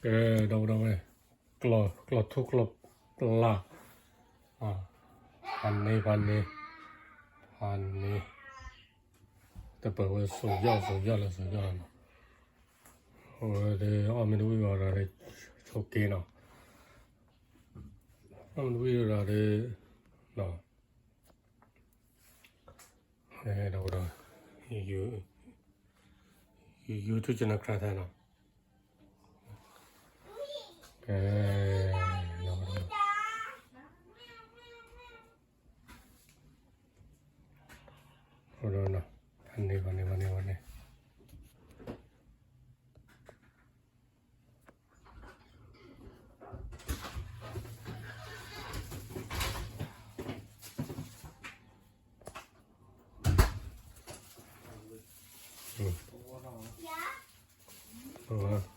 ကဲ ဒီပုၢ်ဒီဝဲၢ်, ကျီၢ်ထူကျီၢ်ပျၢ်, ဖးန့ၢ် ဖးန့ၢ်, ဖးန့ၢ်, တပၢၢ်ဝဲ စိၤယီၢ် စိၤယီၢ်လၢ စိၤယီၢ်လၢနီၤ, အဝဲဒၣ် အီၣ်မ့ၢ်တဝံၣ်ဝဲဒီး ဆိးက့နီၤ, အီၣ်မ့ၢ်တဝံၣ်ဝဲဒီး ဒီပုၢ်ဒီဝဲၢ်, YouTube channel ခရါထဲနီၤ, ကဲ, ဒီပုၢ်ဒီဝဲၢ်, ဖးန့ၢ် ဖးန့ၢ် ဖးန့ၢ် ဖးန့ၢ်, အ